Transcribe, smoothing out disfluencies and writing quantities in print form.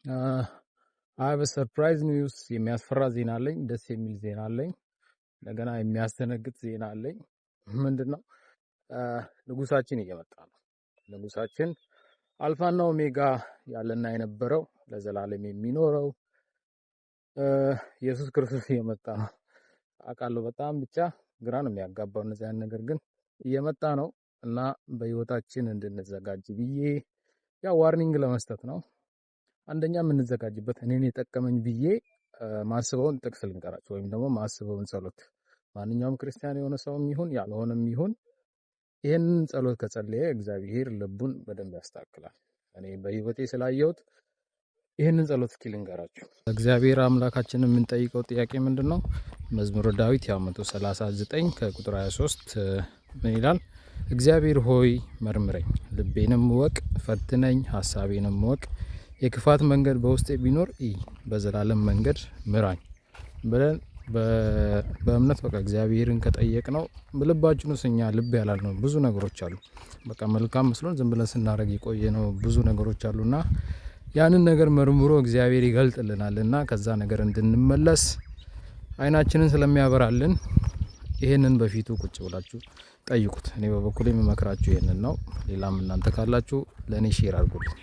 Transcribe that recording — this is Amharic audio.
I have surprise news። የሚያስፈራ ዜና አለኝ። ደስ የሚል ዜና አለኝ። እንደገና የሚያስደነግጥ ዜና አለኝ። ምንድን ነው? ንጉሳችን እየመጣ ነው። ንጉሳችን አልፋና ኦሜጋ፣ ያለና የነበረው፣ ለዘላለም የሚኖረው ኢየሱስ ክርስቶስ እየመጣ ነው። አውቃለሁ፣ በጣም ብቻ ግራ ነው የሚያጋባው እነዚህ አይነት ነገር፣ ግን እየመጣ ነው እና በህይወታችን እንድንዘጋጅ ብዬ ያው warning ለመስጠት ነው። አንደኛ የምንዘጋጅበት እኔን የጠቀመኝ ብዬ ማስበውን ጥቅስ ልንገራችሁ ወይም ደግሞ ማስበውን ጸሎት። ማንኛውም ክርስቲያን የሆነ ሰውም ይሁን ያልሆነም ይሁን ይህንን ጸሎት ከጸለየ እግዚአብሔር ልቡን በደንብ ያስተካክላል። እኔ በህይወቴ ስላየሁት ይህንን ጸሎት እስኪ ልንገራችሁ። እግዚአብሔር አምላካችንን የምንጠይቀው ጥያቄ ምንድን ነው? መዝሙረ ዳዊት ያው 139 ከቁጥር 23 ምን ይላል? እግዚአብሔር ሆይ መርምረኝ፣ ልቤንም እወቅ፣ ፈትነኝ፣ ሀሳቤንም እወቅ፣ የክፋት መንገድ በውስጤ ቢኖር እይ፣ በዘላለም መንገድ ምራኝ ብለን በእምነት በቃ እግዚአብሔርን ከጠየቅነው ልባችን ውስጥ እኛ ልብ ያላልነው ብዙ ነገሮች አሉ። በቃ መልካም መስሎን ዝም ብለን ስናደርግ የቆየነው ብዙ ነገሮች አሉና ያንን ነገር መርምሮ እግዚአብሔር ይገልጥልናል እና ከዛ ነገር እንድንመለስ አይናችንን ስለሚያበራልን ይሄንን በፊቱ ቁጭ ብላችሁ ጠይቁት። እኔ በበኩሌ የምመክራችሁ ይሄንን ነው። ሌላም እናንተ ካላችሁ ለእኔ share አድርጉልኝ።